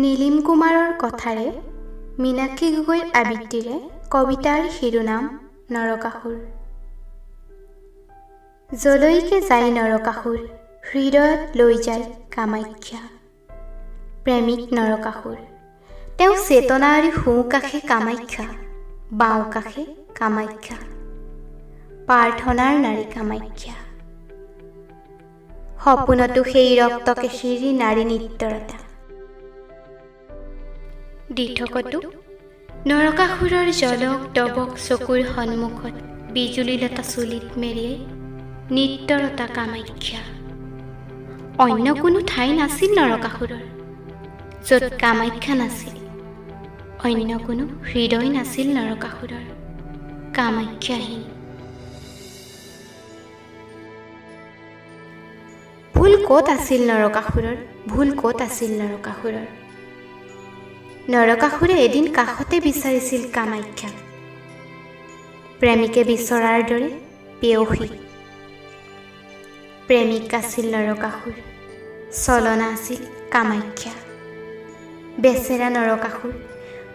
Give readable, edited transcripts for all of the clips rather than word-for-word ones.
নীলিম কুমাৰৰ কথাৰে মীনাক্ষী গগৈৰ আবৃত্তিৰে কবিতাৰ শিৰোনাম নৰকাসুৰ। যলৈকে যায় নৰকাসুৰ, হৃদয়ত লৈ যায় কামাখ্যা। প্ৰেমিক নৰকাসুৰ, তেওঁ চেতনাৰ সোঁকাষে কামাখ্যা, বাওঁ কাষে কামাখ্যা, প্ৰাৰ্থনাৰ নাৰী কামাখ্যা। সপোনতো সেই ৰক্তকেশীৰ নাৰী নৃত্যৰতা। দিঠকতো নৰকাসুৰৰ জলক দবক চকুৰ সন্মুখত বিজুলীলতা চুলিত মেৰিয়াই নৃত্যৰতা কামাখ্যা। অন্য কোনো ঠাই নাছিল নৰকাসুৰৰ য'ত কামাখ্যা নাছিল, অন্য কোনো হৃদয় নাছিল নৰকাসুৰৰ, কামাখ্যাহীন। ভুল ক'ত আছিল নৰকাসুৰৰ, ভুল ক'ত আছিল নৰকাসুৰৰ? নৰকাসুৰে এদিন কাষতে বিচাৰিছিল কামাখ্যা, প্ৰেমিকে বিচৰাৰ দৰে পেয়সী। প্ৰেমিক আছিল নৰকাসুৰ, চলনা আছিল কামাখ্যা। বেচেৰা নৰকাসুৰ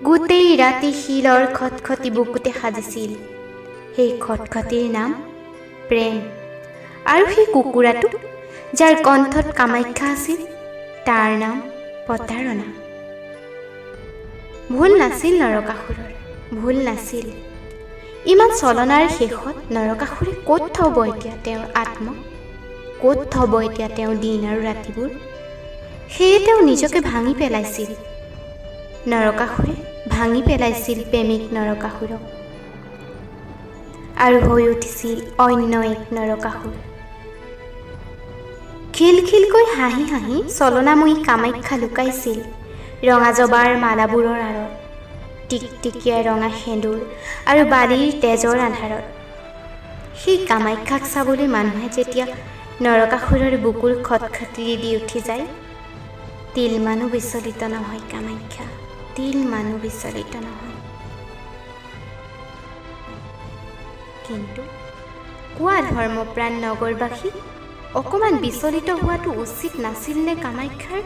গোটেই ৰাতি শিলৰ খটখটি বুকুতে সাজিছিল। সেই খটখটিৰ নাম প্ৰেম। আৰু সেই কুকুৰাটো যাৰ কণ্ঠত কামাখ্যা আছিল, তাৰ নাম প্ৰতাৰণা। ভুল নাছিল নৰকাসুৰৰ, ভুল নাছিল। ইমান চলনাৰ শেষত নৰকাসুৰে ক'ত থ'ব এতিয়া তেওঁৰ আত্মা, ক'ত থ'ব এতিয়া তেওঁৰ দিন আৰু ৰাতিবোৰ? সেয়ে তেওঁ নিজকে ভাঙি পেলাইছিল। নৰকাসুৰে ভাঙি পেলাইছিল প্ৰেমিক নৰকাসুৰক, আৰু হৈ উঠিছিল অন্য এক নৰকাসুৰ। খিলখিলকৈ হাঁহি হাঁহি চলনাময়ী কামাখ্যা লুকাইছিল ৰঙা জবাৰ মালাবোৰৰ আঁৰত, টিকটিকীয়া ৰঙা সেন্দুৰ আৰু বালিৰ তেজৰ আন্ধাৰত। সেই কামাখ্যাক চাবলৈ মানুহে যেতিয়া নৰকাসুৰৰ বুকুৰ খটখটি দি উঠি যায়, তিলমানো বিচলিত নহয় কামাখ্যা, তিলমানো বিচলিত নহয়। কিন্তু কোৱা ধৰ্মপ্ৰাণ নগৰবাসী, অকণমান বিচলিত হোৱাটো উচিত নাছিল নে কামাখ্যাৰ?